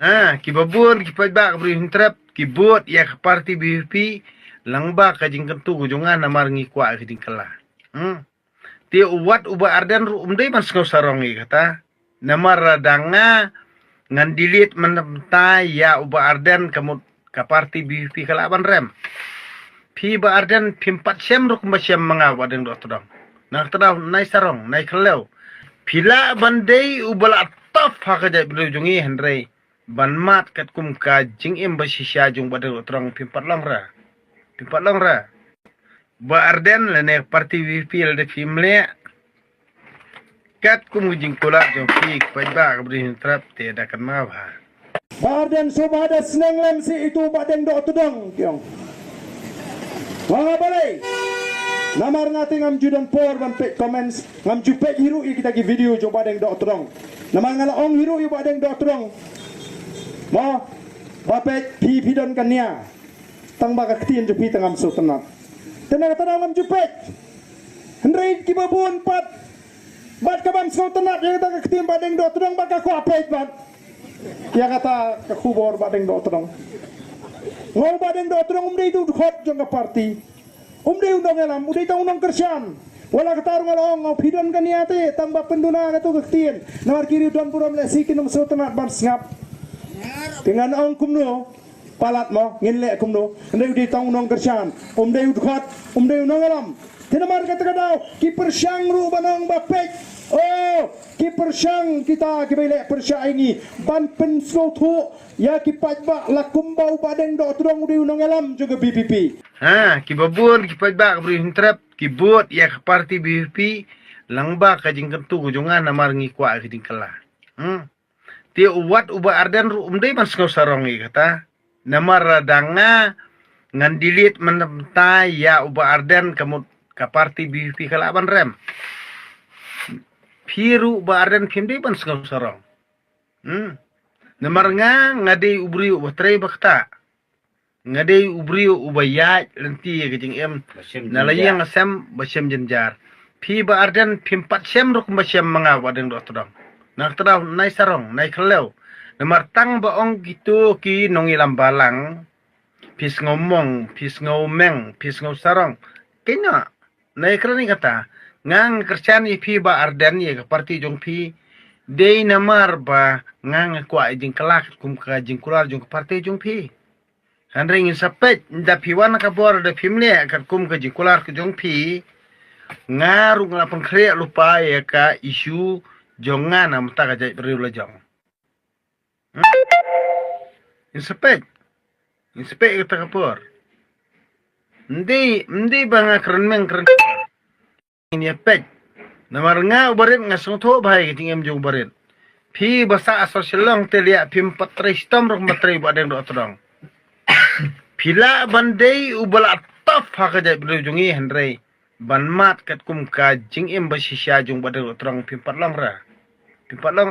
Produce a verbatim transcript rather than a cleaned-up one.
Ha, ki babun, ki paidbah ka Bri u Hynñiewtrep, ki bud ïa ka party B P P, lang ba ka jingkyntu ka jong nga namar ngi kwah ka jingkylla. Hmm. Te u wat u Bah Ardent ruh um dei ban sngew sarong ïa kata. Namar lada nga ngan delete mynta ïa u Bah Ardent ka mut ka party B P P ka lah ban rem. Phi Bah Ardent phim pat shem ruh kumba shem ma nga u Bah Deng Dohtdong. Na kata daw nai sarong, nai khlem. Phi lah ban dei uba la tough ha ka jaitbynriew jong ngi hynrei ban mad katkum ka jingim ba shisha jong u Bah Deng Dohtdong phim pat long ra. Phim pat long ra. Bah Ardent lane party B P P lada phim leh katkum ka jingkular jong phi, ki paidbah ka Bri u Hynñiewtrep te da kynmaw bha. Bah Ardent shuh ba da sneng lem seh ïa uto u Bah Deng Dohtdong, ki ong. Nga nga balei? Namar nga te ngam ju don por ban peit comments, ngam ju peit hi ruh ïa kita ki video jong u Bah Deng Dohtdong. Namar nga la ong hi ruh ïa u Bah Deng Dohtdong. Mo, ba peit phi, phi don ka nia. Tang ba ka ktien jong phi te ngam sngewtynnat. Te na kata daw ngam ju peit. Hynrei ki babun pat, bad ka bym sngewtynnat ïa kata ka ktien Bah Deng Dohtdong bad ka kwah peit bad ïa kata ka khubor Bah Deng Dohtdong. Nga u Bah Deng Dohtdong um dei u dkhot jong ka party. Um dei u nongïalam, u dei tang u nongkyrshan. Wat la kata ruh nga la ong, nga u, phi don ka nia te, tang ba pynduna kato ka ktien. Namar ki riew don burom lehse kin ym sngewtynnat ban sngap. Te ngan ong kumno? Palat mo, ngin leh kumno? Hynrei u dei tang u nongkyrshan, um dei u dkhot, um dei u nongïalam. Te namar kata ka daw ki pyrshang ruh ban ong ba peit. Oh, ki pyrshang kita kiba ïaleh pyrshah ïa ngi ban pynsngewthuh ïa ki paidbah la kumba u Bah Deng Dohtdong u dei u nongïalam jong ka B P P. Ha, ki babun, ki paidbah ka Bri u Hynñiewtrep, ki bud ïa ka party B P P, lang ba ka jingkyntu ka jong nga namar ngi kwah ka jingkylla. Hmm. Te u wat u Bah Ardent ruh um dei ban sngew sarong ïa kata. Namar lada nga ngan delete mynta ïa u Bah Ardent ka mut ka party B P P ka lah ban rem. Phi ruh Bah Ardent phim dei ban sngew sarong. Hmm. Namar nga, nga dei u briew uba trei ba ktah. Nga dei u briew uba ïaid lynti ïa ka jingim. Ba shem jynjar. Na la ïing sem ba shem jynjar. Phi Bah Ardent phim pat shem ruh kumba shem ma nga u Bah Deng Dohtdong. Na kata daw nai sarong, nai khlem. Namar tang ba ong kito ki nongïalam balang. Phi sngew mong, phi sngew meng, phi sngew sarong. Kynnoh. Nai kren ïa kata. Nga nga kyrshan ïa phi Bah Ardent ïa ka party jong phi. Dei namar ba nga nga kwah ïa jingkylla kum ka jingkular jong ka party jong phi. Hynrei ngin sa peit, da phi wan ka bor da phim leh katkum ka jingkular ka jong phi, nga ruh nga la pynkhreh lypa ïa ka issue jong nga na mynta ka jaitbynriew la jong. Hmm? Ngin sa peit. Ngin sa peit kata ka por. Mdei, mdei ba nga kren meng kren. Ngin ïa peit. Namar nga u barit nga sngewthuh bha ïa ka jingim jong u barit. Phi ba sah ha Shillong te leh phim pat trei shitom ruh ba trei Bah Deng Dohtdong. Phi lah ban dei uba la tough ha ka jaitbynriew jong ngi hynrei ban mad katkum ka jingim ba shisha jong Bah Deng Dohtdong phim pat long ra. Phim pat long